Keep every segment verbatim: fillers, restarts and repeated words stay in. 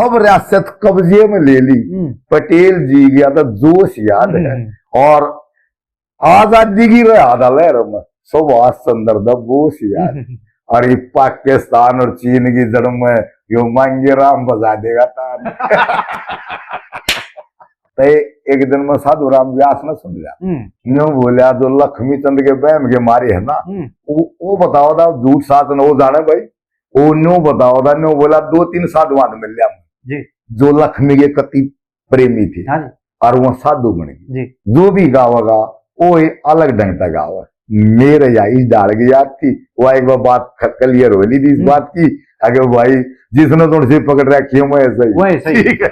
सब रियासत कब्जे में ले ली। हम्म। पटेल जी गया तो जोश याद है। हम्म। और आजादी की रहा था लहर में, सुभाष चंद्र दा बोस याद। हम्म। और ये पाकिस्तान और चीन की जड़ में यो मांगे राम बजा देगा तान। ते एक दिन में साधु राम व्यास ने सुन लिया। हम्म। न्यू बोला, जो लक्ष्मी चंद के बहम के मारे है ना, हम्म। वो, वो बताओ था, झूठ साच न हो जाने भाई, वो न्यू बताओ था, न्यू बोला, दो तीन साधु हाथ मिल लिया जी। जो लक्ष्मी के कति प्रेमी थे। हाँ जी। और वो साधु बन गए। जी। जो भी गावेगा, वो एक अलग ढंग से गावे। मेरे या इस डाल की याद थी, वह एक बार बात ख-, clear हो ली थी इस हम्म। बात की, अगर भाई जिसने तुमसे पकड़ रखी है, मैं ऐसा ही। वह ऐसा ही। ठीक है।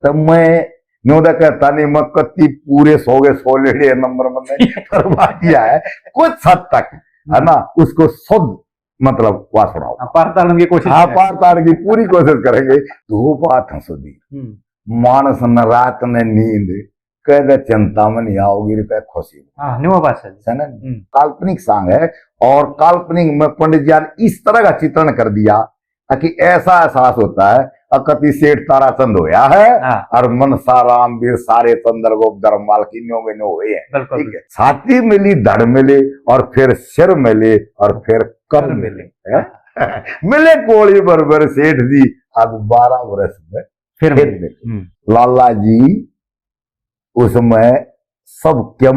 तो मैं न्यू तो कहता नहीं, मैं कत्ती पूरे सौ के सौ ले लिए नंबर में नहीं, पर बात यह है, कुछ हद तक, है ना, उसको शुद्ध, मतलब, वह सुनाओ। हाँ, पार ताड़न की कोशिश हाँ, करें। पार ताड़न की पूरी कोशिश करेंगे। दो बात है सुधीर। हम्म। मानस न रात न नींद, कह दे चिंता में नहीं आओगी, रे कह खुशी में। हाँ, न्यू बात है। है ना? हम्म। काल्पनिक song है, और काल्पनिक में पंडित जी ने इस तरह का चित्रण कर दिया कि ऐसा एहसास होता है, अकति सेठ ताराचंद होया है हाँ। और मनसा राम वीर सारे चंद्रगुप्त धर्मपाल की न्यू में न्यू हुए हैं। बिल्कुल, ठीक है? बिल्कुल। छाती मिली, धड़ मिले, और फिर सिर मिले, और फिर कर कर मिले, मिले। हैं? मिले कोली बरबर सेठ जी, आज बारह बरस में फिर फिर मिले। मिले। हम्म। लाला जी उसमें सब क्यों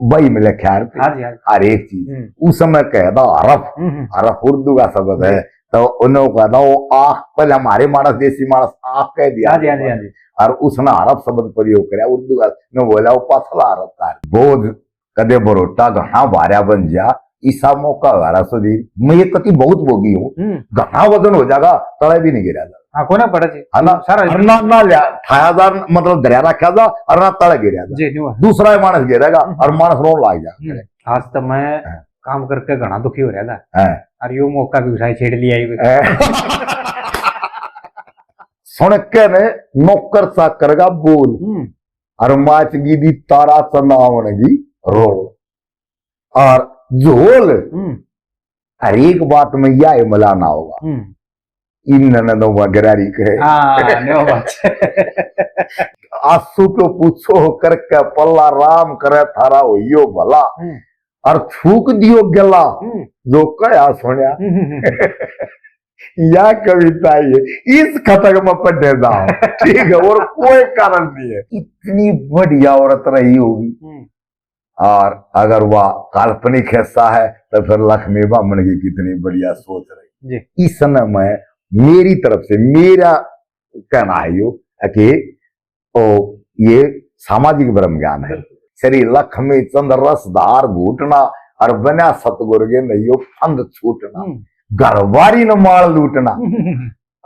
भाई मिले खैर थे। हाँ जी, हाँ जी। हर एक चीज। हम्म। उस समय कहता हरफ, हम्म, हम्म। हरफ उर्दू का शब्द है, जी। तो उन्होंने कहता वो आख, पहले हमारे मानस, देसी मानस आख कह दिया हाँ जी, हाँ जी, हाँ जी। और उसने हरफ शब्द प्रयोग करा उर्दू का, मैं बोला वो पथला हरफ था। बोध कदे बरोटा घना भारा बन जा, इसा मौका हो रहा सुधीर, मैं ये कति बहुत भोगी हूँ, हम्म। घना वजन हो जाएगा, तले भी नहीं गिरा जाएगा। हाँ, कोना पड़ा जी। है ना? सारा और ना, ना लिया, ठाया जा, मतलब धरया रखा जा, और ना तले गिरा जा। जी, नहीं हुआ। दूसरा ही मानस गिरेगा, हम्म। और मानस रोन लाग जा। हम्म। आज तो मैं हाँ। काम करके घना दुखी हो रहा था। हाँ। और यो मौका भी उठाए छेड़ लिया ही। हाँ। सुन के ने नौकर चाकर का बोल, हम्म। और माच गी दी तारा चंद आवन की रोल। और झोल, हम्म। हर एक बात में या मिलाना होगा। हम्म। इन्होंने तो वगरारी कहे। हाँ, न्यू बात है। आंसू को पूछो करके पल्ला, राम करे थारा होइयो भला। हम्म। और थूक दियो गला, हम्म। जो कया सुनया। हम्म, हम्म, हम्म। या कविता ये इस खतक में पढ़े जाओ, ठीक है, और कोई कारण नहीं है। इतनी बढ़िया औरत रही होगी। हम्म। और अगर वह काल्पनिक हिस्सा है, तो फिर लक्ष्मी बामण की कितनी बढ़िया सोच रही। जी। इसने मैं, मेरी तरफ से, मेरा कहना है यो कि ओ, ये सामाजिक ब्रह्म ज्ञान है। बिल्कुल। श्री लक्ष्मी चंद रसधार घूटना, और बना सतगुरु के नैयो फंद छूटना। हम्म। घर बारी न माल लूटना,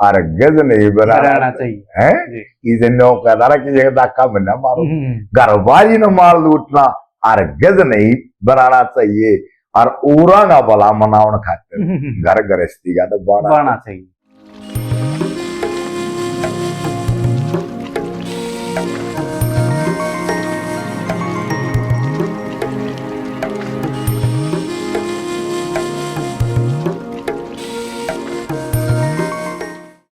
और गज नहीं बनाना बनाना चाहिए। चाहिए। हैं? जी। इसे नौ का दारा की जगह धक्का बन्ना मारो। हम्म। घर बारी न माल लूटना, और गज नहीं बनाना चाहिए, और औरां का भला मनावण खातिर हम्म। घर गृहस्थी का तो बाना बाना चाहिए। चाहिए।